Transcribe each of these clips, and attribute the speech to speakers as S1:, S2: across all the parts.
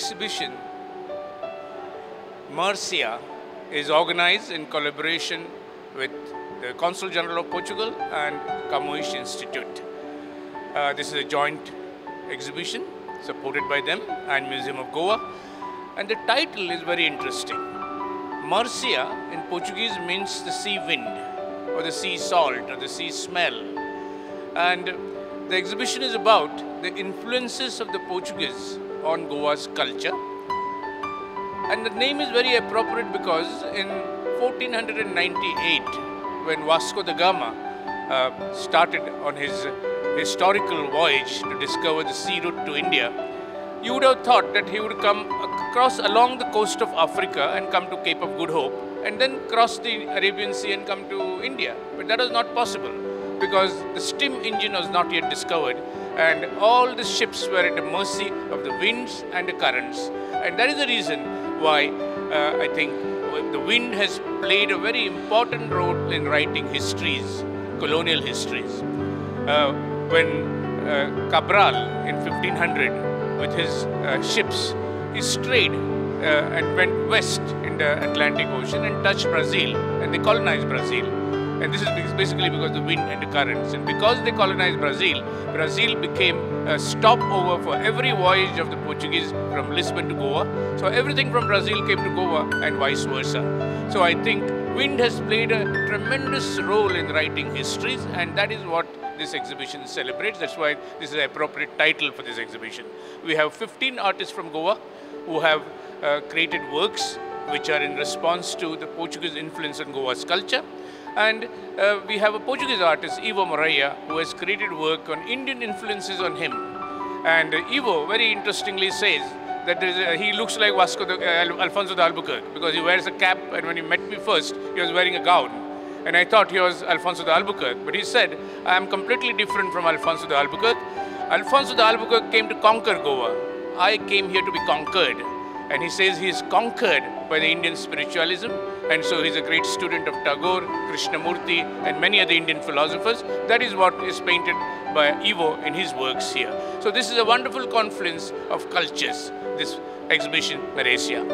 S1: exhibition, Marcia, is organized in collaboration with the Consul General of Portugal and Camões Institute. This is a joint exhibition supported by them and Museum of Goa. And the title is very interesting. Marcia in Portuguese means the sea wind or the sea salt or the sea smell. And the exhibition is about the influences of the Portuguese on Goa's culture. And the name is very appropriate because in 1498, when Vasco da Gama started on his historical voyage to discover the sea route to India, you would have thought that he would come across along the coast of Africa and come to Cape of Good Hope and then cross the Arabian Sea and come to India. But that was not possible because the steam engine was not yet discovered and all the ships were at the mercy of the winds and the currents. And that is the reason why I think the wind has played a very important role in writing histories, colonial histories. When Cabral in 1500 with his ships, he strayed and went west in the Atlantic Ocean and touched Brazil, and they colonized Brazil. And this is basically because of the wind and the currents. And because they colonized Brazil, Brazil became a stopover for every voyage of the Portuguese from Lisbon to Goa. So everything from Brazil came to Goa and vice versa. So I think wind has played a tremendous role in writing histories, and that is what this exhibition celebrates. That's why this is an appropriate title for this exhibition. We have 15 artists from Goa who have created works which are in response to the Portuguese influence on Goa's culture. And we have a Portuguese artist, Ivo Moreira, who has created work on Indian influences on him. And Ivo very interestingly says that he looks like Alfonso de Albuquerque because he wears a cap, and when he met me first, he was wearing a gown. And I thought he was Alfonso de Albuquerque, but he said, I am completely different from Alfonso de Albuquerque. Alfonso de Albuquerque came to conquer Goa. I came here to be conquered. And he says he is conquered by the Indian spiritualism, and so he's a great student of Tagore, Krishnamurti, and many other Indian philosophers. That is what is painted by Ivo in his works here. So this is a wonderful confluence of cultures, this exhibition, Maresia.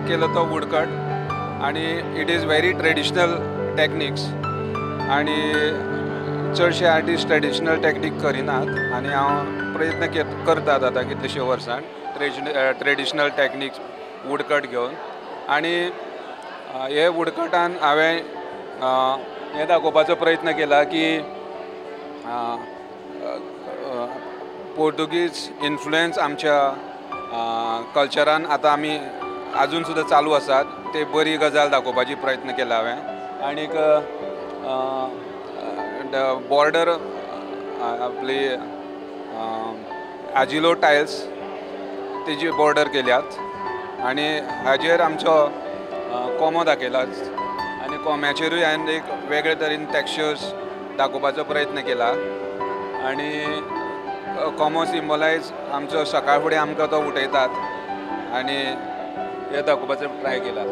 S2: केलो तो woodcut आनी it is very traditional techniques आनी चडशे artist traditional technique करिनात आनी हांव प्रयत्न करतात आतां कितलेशे वर्सां ट्रेडिशनल टॅक्निक्स वुडकट घेवन. आनी हे वुडकटान हांवें हें दाखोवपाचो प्रयत्न केला की पोर्तुगीज इन्फ्लुएन्स आमच्या कल्चरान आतां आमी आजून सुद्दां चालू आसात, ते बरी गजाल दाखोवपाची प्रयत्न केला हांवें. आनीक बॉर्डर आपली आजिलो टायल्स तेजी बॉर्डर केल्यात आनी हाजेर आमचो कोमो दाखयला आनी कोम्याचेरूय हांवें एक वेगळे तरेन टॅक्स्चर्स दाखोवपाचो प्रयत्न केला. आनी कोमो सिम्बलायज आमचो सकाळ फुडें आमकां तो उठयतात आनी हे दाखोवपाचो ट्राय केला.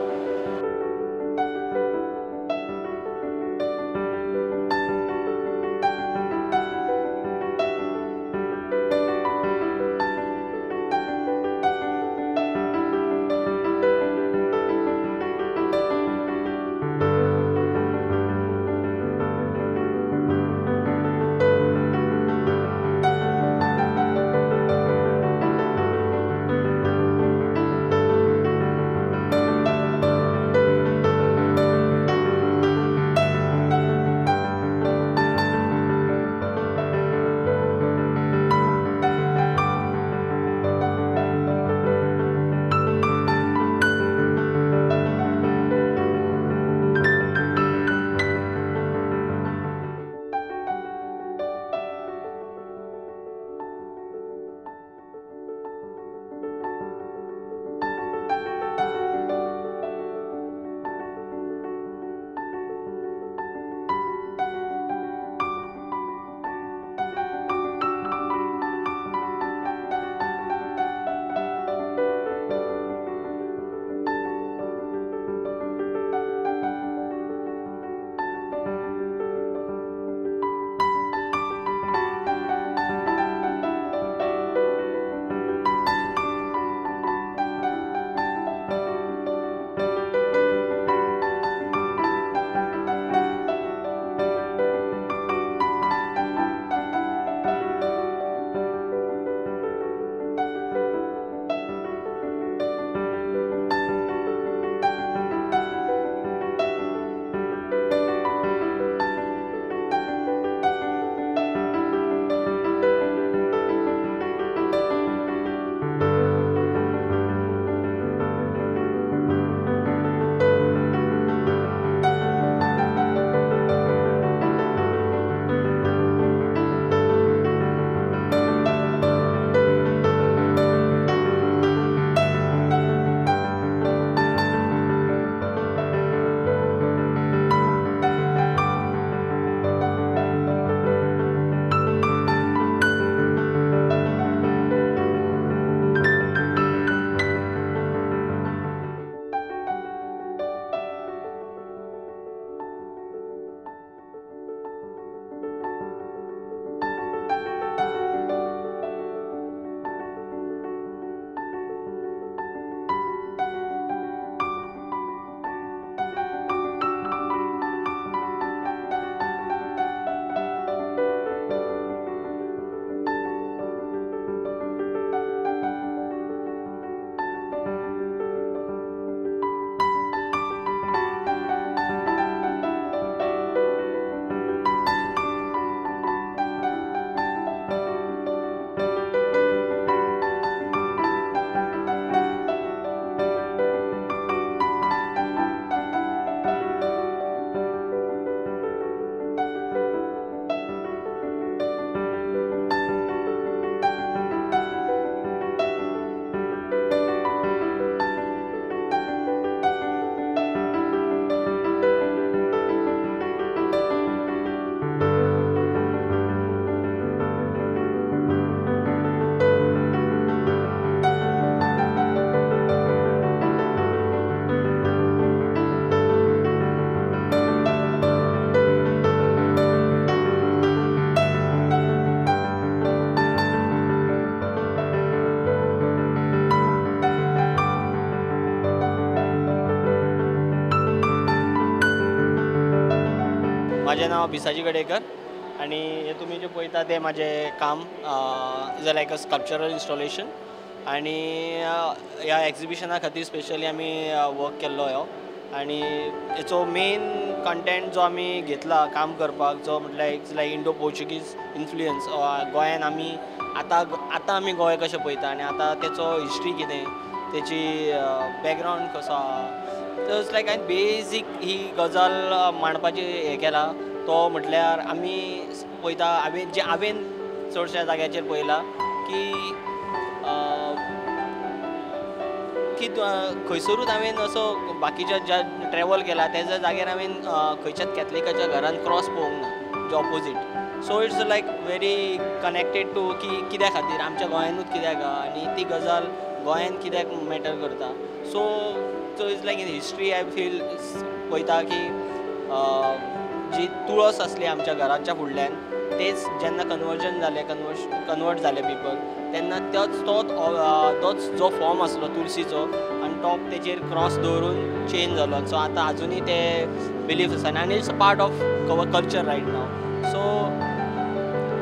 S3: म्हाजें नांव बिसाजी गडेकर आनी हे तुमी जे पळयता तें म्हाजें काम is a like a sculptural installation. आनी ह्या एक्झिबिशना खातीर स्पेशली आमी वर्क केल्लो ह्यो आनी हेचो मेन कंटेंट जो आमी घेतला काम करपाक जो म्हटल्यार it's like Indo Portuguese influence गोंयान आमी आतां आतां आमी गोंय कशें पळयता आनी आतां तेचो हिस्ट्री कितें तेची बॅकग्रावंड कसो आहा सो it's लायक हांवें बेजीक ही गजाल मांडपाची हें केला तो म्हटल्यार आमी पळयता हांवें जें हांवें चडश्या जाग्याचेर पळयलां की की खंयसरूच हांवें असो बाकीच्या ज्या ट्रॅवल केला तेज्या जाग्यार हांवें खंयच्याच कॅथलिकाच्या घरान क्रॉस पळोवंक ना जे opposite. So it's like very connected to की कित्या खातीर आमच्या गोंयानूच कित्याक आहा आनी ती गजाल गोंयान कित्याक मॅटर करता. So so it's like in history I feel पळयता की जी तुळस आसली आमच्या घराच्या फुडल्यान तेच जेन्ना कन्वर्जन जालें कन्वर्ट जाले पिपल तेन्ना तोच तोच जो फॉर्म आसलो तुळशीचो आनी टॉप तेजेर क्रॉस दवरून चेंज जालो. सो आतां आजुनूय ते बिलीफ आसा आनी it's a part of our culture right now. So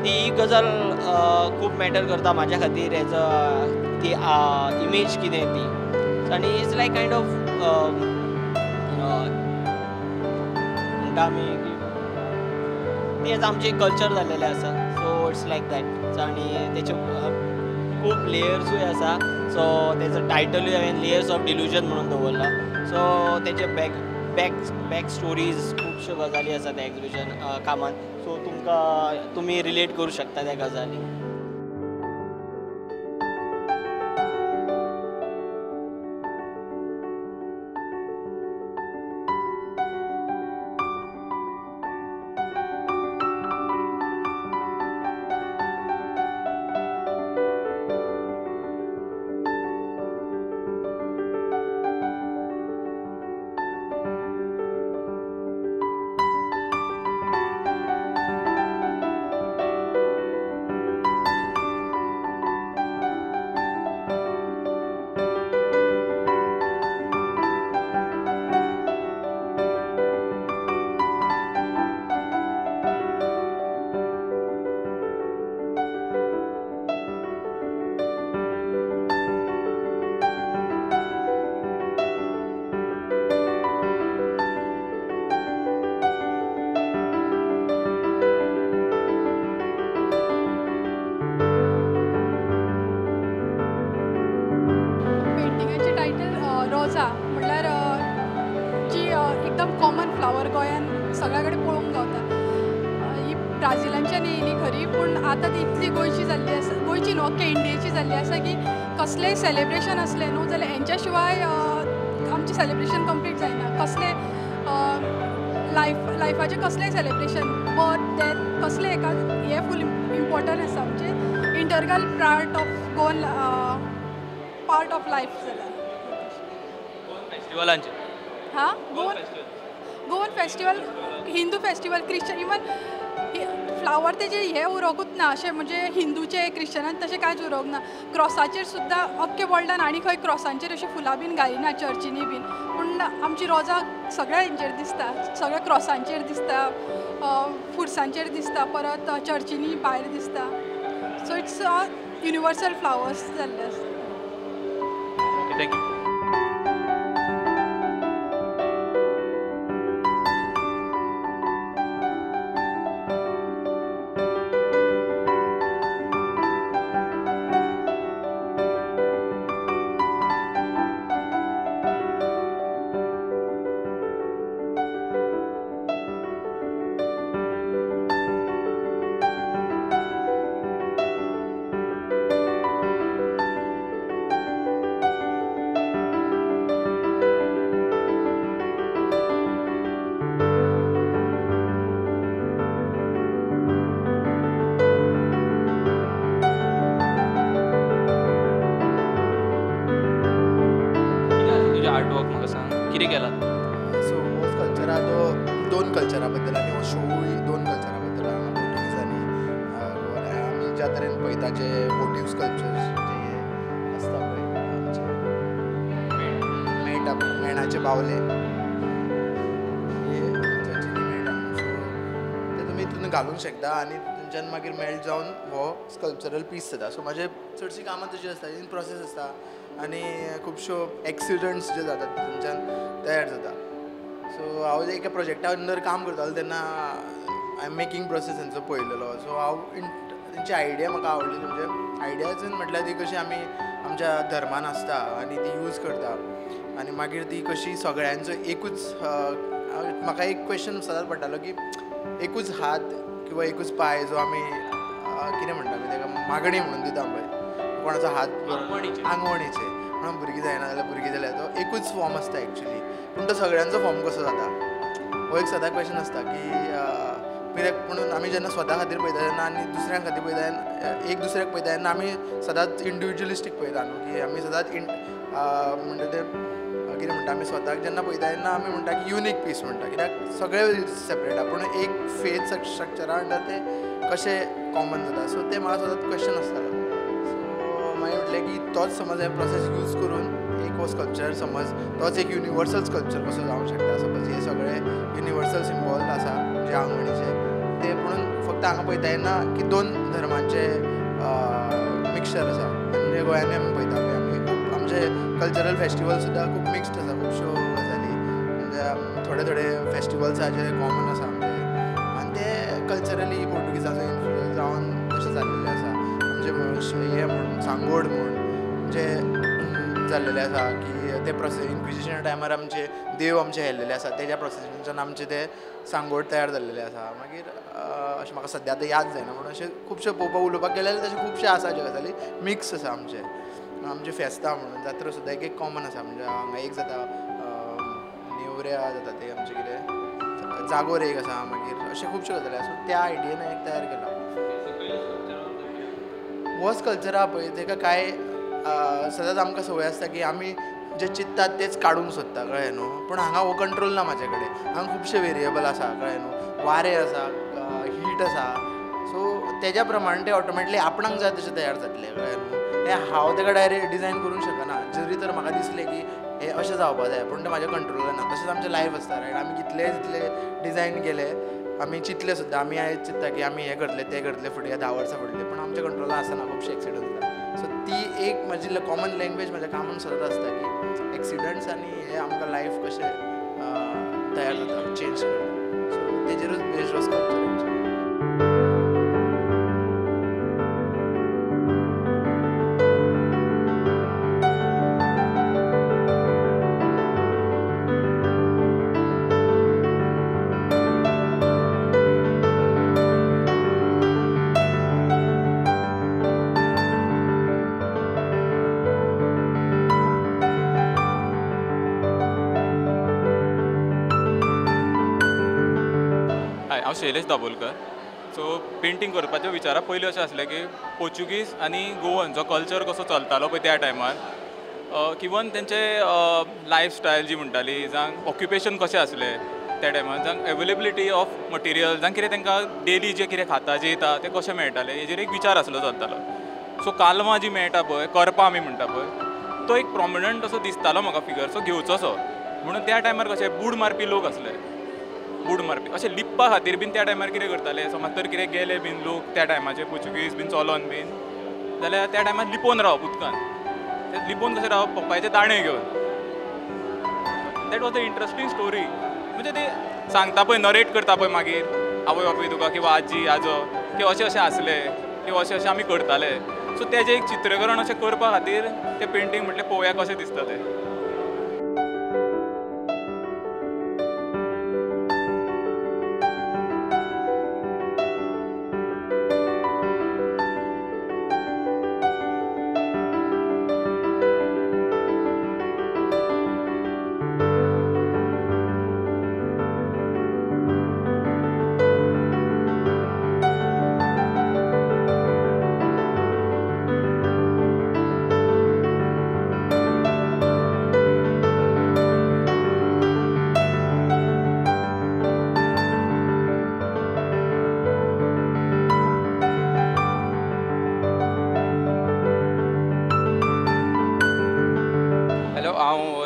S3: ती गजाल खूब मॅटर करता म्हाज्या खातीर एज अ ती इमेज कितें ती आनी it's like kind of म्हणटा आमी की तेच आमचें कल्चर जाल्लेलें आसा. सो it's like that आनी तेचे खूब लेयर्सूय आसा. सो तेजो टायटलूय हांवें लेयर्स ऑफ डिल्युजन म्हणून दवरला. सो तेजे बॅक बॅक बॅक स्टोरीज खुबश्यो गजाली आसा त्या एक्झिबिशन कामान. सो तुमकां तुमी रिलेट करूं शकता त्या गजालींक.
S4: रोजा म्हणल्यार जी एकदम कॉमन फ्लावर गोंयान सगळ्या कडेन पळोवंक गावता. ही ब्राझिलांच्यान येयली खरी पूण आतां ती इतली गोंयची जाल्ली आसा, गोंयची न्हू अख्खे इंडियेची जाल्ली आसा की कसलेंय सेलिब्रेशन आसलें न्हू जाल्यार हेंच्या शिवाय आमचें सेलिब्रेशन कंप्लीट जायना. कसलें लायफाचें कसलेंय सेलिब्रेशन बर्थ डेथ कसलें हेका हें फूल इम्पोर्टंट आसा आमचें integral part of Goan part of life जाला.
S5: फेस्टिवलांचे
S4: हां Goan Goan festival Hindu festival Christian even flower तेजे हे उरोकूच ना अशें म्हणजे हिंदूचे क्रिश्चनान तशें कांयच उरोंक ना. क्रॉसाचेर सुद्दां अख्खे वर्ल्डान आनी खंय क्रॉसांचेर अशीं फुलां बीन घालिना चर्चींनी बीन पूण आमची रोजां सगळ्या हेंचेर दिसता, सगळ्या क्रॉसांचेर दिसता, फुरसांचेर दिसता, परत चर्चींनी भायर दिसता. सो it's universal flowers जाल्ले आसा.
S5: Thank you. Artwork म्हाका सांग कितें केलां?
S6: सो हो स्कल्पचर आहा तो दोन कल्चरा बद्दल आनी हो शोवूय दोन कल्चरा बद्दल आहा, पोर्टुगीज आनी गोवन. आमी ज्या तरेन पळयता जे वोटीव स्कल्पचर्स जे आसता पळय आमचे मेळटा मेणाचे बावले हे चर्चींनी मेळटा. सो ते तुमी तितून घालूंक शकता आनी थंयच्यान मागीर मेल्ट जावन हो स्कल्पचरल पीस जाता. सो म्हाजे चडशीं कामां तशीं आसता, इन प्रोसेस आसता आनी खुबश्यो एक्सिडंट्स जे जातात थंयच्यान तयार जाता. सो हांव एका प्रोजेक्टा अंडर काम करतालो तेन्ना हांवें मेकींग प्रोसेस तेंचो पळयलेलो. सो हांव तेंची आयडिया म्हाका आवडली. म्हणजे आयडियाज म्हटल्यार ती कशी आमी आमच्या धर्मान आसता आनी ती यूज करता आनी मागीर ती कशी सगळ्यांचो एकूच, म्हाका एक क्वेश्चन सदांच पडटालो की एकूच हात किंवा एकूच पांय जो आमी कितें म्हणटा आमी ताका मागणी म्हणून दिता पळय, कोणाचो हात आंगवणीचे म्हणून भुरगीं जायना जाल्यार भुरगीं जाल्यार तो एकूच फॉर्म आसता एक्चुली, पूण तो सगळ्यांचो फॉर्म कसो जाता हो एक सदां क्वेश्चन आसता की कित्याक म्हणून आमी जेन्ना स्वता खातीर पळयता तेन्ना आनी दुसऱ्यां खातीर पळयता, एक दुसऱ्याक पळयता तेन्ना आमी सदांच इंडिविज्युअलिस्टीक पळयता न्हू, की आमी सदांच म्हणटा ते कितें म्हणटा आमी स्वताक जेन्ना पळयता तेन्ना आमी म्हणटा की युनीक पीस म्हणटा, कित्याक सगळे सेपरेट आहा पूण एक फेथ स्ट्रक्चरा म्हणटा ते कशें कॉमन जाता. सो तें म्हाका सदांच क्वेश्चन आसतालो. सो मागीर म्हटलें की तोच समज हे प्रोसेस यूज करून एक हो स्कल्पचर समज तोच एक युनिवर्सल स्कल्पचर कसो जावंक शकता. सपोज हे सगळे युनिवर्सल सिम्बॉल आसा जे आंगवणीचे ते, पुणून फक्त हांगा पळयता तेन्ना की दोन धर्मांचे मिक्सचर आसा आनी गोंयांनी आमी पळयता पळय आमी खूब आमचे कल्चरल फेस्टिवल सुद्दां खूब मिक्स्ड आसा, खुबश्यो गजाली म्हणजे थोडे थोडे फेस्टिवल्स आसा जे कॉमन आसा आमचे आनी ते कल्चरली पोर्टुगीजाचो इन्फ्लुयन्स जावन तशें जाल्लेले आसा. आमचे हें म्हूण सांगोड म्हूण जे जाल्लेले आसा की ते प्रोसेस इन्क्विजिशना टायमार आमचे देव आमचे हेल्लेले आसा तेज्या प्रोसेसांच्यान आमचे ते सांगोड तयार जाल्लेले आसा. मागीर अशें म्हाका सद्या आतां याद जायना पूण अशें खुबशे पळोवपाक उलोवपाक गेल्यार तशें खुबशे आसा ज्यो गजाली मिक्स आसा आमचे. आमचे फेस्तां म्हणून जात्रा सुद्दां एक एक कॉमन आसा, म्हणजे हांगा एक जाता नेवऱ्या जाता ते आमचे कितें जागोर एक आसा, मागीर अशे खुबश्यो गजाली आसा. सो त्या आयडियेन एक तयार केला हो स्कल्पचर आहा पळय तेका कांय सदांच आमकां संवय आसता की आमी जे चिंततात तेच काडूंक सोदता, कळ्ळें न्हू, पूण हांगा हो कंट्रोल ना म्हाजे कडेन. हांगा खुबशे वेरिएबल आसा, कळ्ळें न्हू, वारें आसा, हीट आसा, सो तेज्या प्रमाणे ते ऑटोमॅटिकली आपणाक जाय तशें तयार जातलें, कळ्ळें न्हू. हें हांव तेका डायरेक्ट डिजायन करूंक शकना, जरी तर म्हाका दिसलें की हें अशें जावपा जाय पूण तें म्हाज्या कंट्रोलान ना. तशेंच आमचें लायफ आसता रायट, आमी कितले जितले डिजायन केले आमी चिंतले सुद्दां, आमी आयज चिंत्ता की आमी हें करतले तें करतले फुडें 10 वर्सां फुडले, पूण आमच्या कंट्रोलान आसना, खुबशे एक्सिडंट जाता. सो ती एक म्हजी कॉमन लँग्वेज म्हज्या कामान सदांच आसता की एक्सिडंट्स आनी हे आमकां लायफ कशें तयार जाता चेंज करता. सो तेजेरूच बेस्ड हो स्कल्पचर.
S5: हांव शैलेश दाबोलकर. सो पेंटींग करपाच्या विचारा पयलीं अशें आसलें की पोर्चुगीज आनी गोवन जो कल्चर कसो चलतालो पळय त्या टायमार, इवन तेंचे लायफस्टायल जी म्हणटाली, जावं ऑक्युपेशन कशें आसलें त्या टायमार, जावं एवेलेबिलिटी ऑफ मटेरियल, जावं कितें तांकां डेली जें कितें खाता जेयता तें कशें मेळटालें हेजेर एक विचार आसलो चलतालो. सो कालवां जी मेळटा पळय, करपां आमी म्हणटा पळय, तो एक प्रोमिनंट असो दिसतालो म्हाका फिगर, सो घेवचोसो म्हणून. त्या टायमार कशें बूड मारपी लोक आसले, बूड मारपी अशें लिपपा खातीर बीन त्या टायमार कितें करताले, समज तर कितें गेले बीन लोक त्या टायमाचे पोर्चुगीज बीन चलोन बीन जाल्यार त्या टायमार लिपोवन रावप उदकान, ते लिपोवन कशें रावप, पप्पायचे दाणे घेवन. That was a interesting story. म्हणजे ते सांगता पळय, नरेट करता पळय मागीर आवय बापूय तुका किंवा आजी आजो की अशें अशें आसलें किंवा अशें अशें आमी करताले. सो तेजें एक चित्रकरण अशें करपा खातीर तें पेंटींग म्हटलें पळोवया कशें दिसता तें.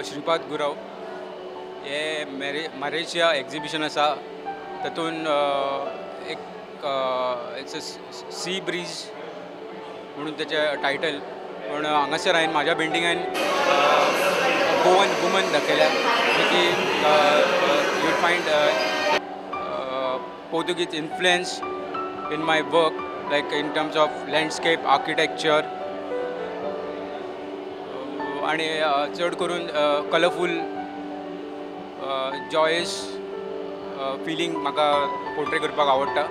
S7: श्रीपाद गुरव. हे मॅरेज एग्जिबिशन आसा तातूंत एक एक it's a C bridge म्हणून तेचें टायटल. पूण हांगासर हांवें म्हाज्या पेंटिंगान गोवन वुमन दाखयल्या, जे की you will find Portuguese influence in my work, like in terms of landscape, architecture, आनी चड करून कलरफूल जॉयस फिलींग म्हाका पोर्ट्रे करपाक आवडटा.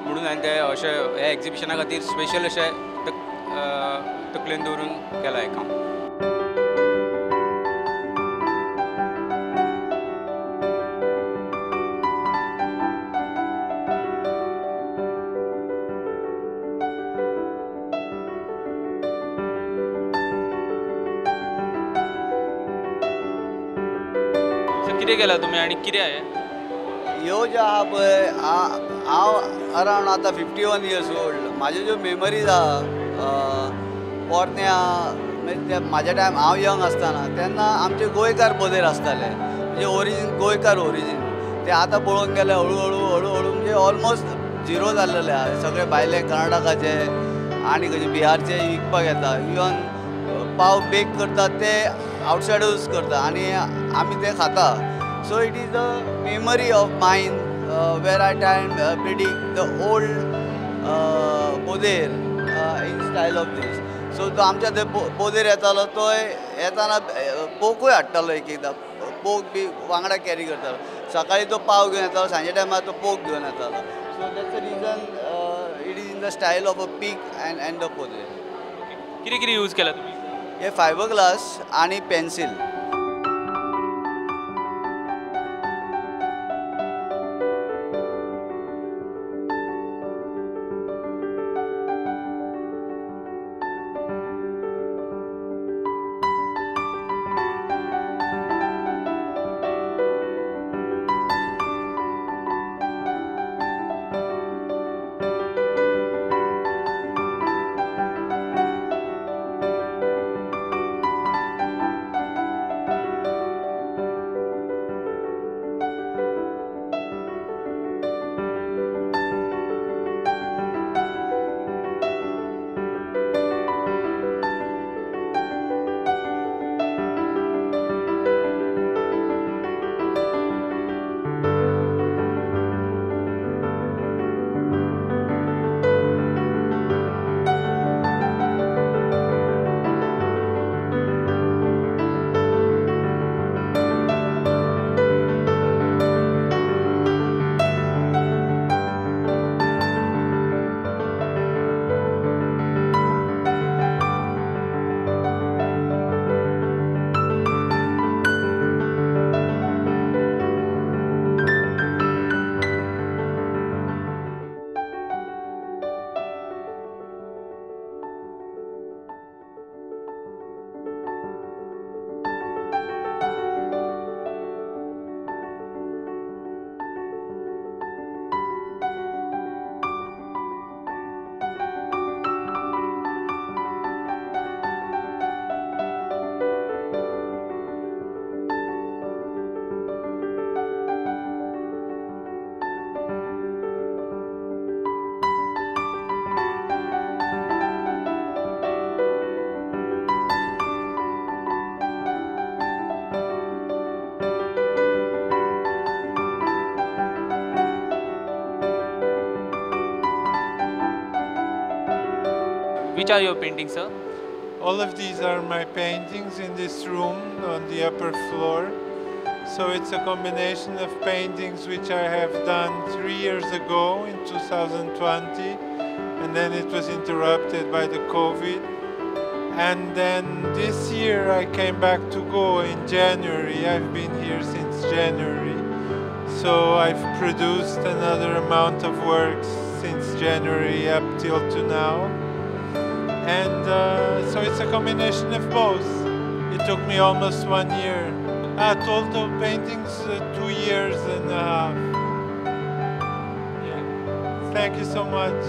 S7: म्हणून हांवें तें अशें ह्या एग्जिबिशना खातीर स्पेशल अशें तकलेन दवरून केलां हें काम.
S5: कितें केलां तुमी आनी कितें हें?
S8: ह्यो ज्यो आहा पळय, हांव अरावंड आतां 51 इयर्स ओल्ड. म्हाज्यो ज्यो मेमरीज आहा पोरण्या, म्हणजे म्हाज्या टायम हांव यंग आसतना तेन्ना आमचे गोंयकार पदेर आसताले, म्हणजे ओरिजीन गोंयकार ओरिजीन. ते आतां पळोवंक गेल्यार हळू हळू हळू हळू म्हणजे ऑलमोस्ट झिरो जाल्लेले आहा. सगळे भायले कर्नाटकाचे आनी खंयचे बिहारचे विकपाक येता. इवन पाव बेक करतात ते आवटसायडूच करता आनी आमी ते खाता. So it is a memory of mine where I try and predict the old poder in style of this. So तो आमच्या थंय पोदेर येतालो, तो येताना पोकूय हाडटालो, एक एकदां पोक बी वांगडा कॅरी करतालो. सकाळी तो पाव घेवन येतालो, सांजे टायमार तो पोक घेवन येतालो. So that's the reason it is in the style of a pig and the poder.
S5: कितें कितें यूज केला तुमी?
S8: हे फायबर ग्लास आनी pencil.
S5: Which are your paintings, sir?
S9: All of these are my paintings in this room on the upper floor. So it's a combination of paintings which I have done 3 years ago in 2020, and then it was interrupted by the COVID. And then this year I came back to Goa in January. I've been here since January. So I've produced another amount of works since January up till to now. And so it's a combination of both. It took me almost 1 year. Total paintings, 2.5 years. Yeah. Thank you so much.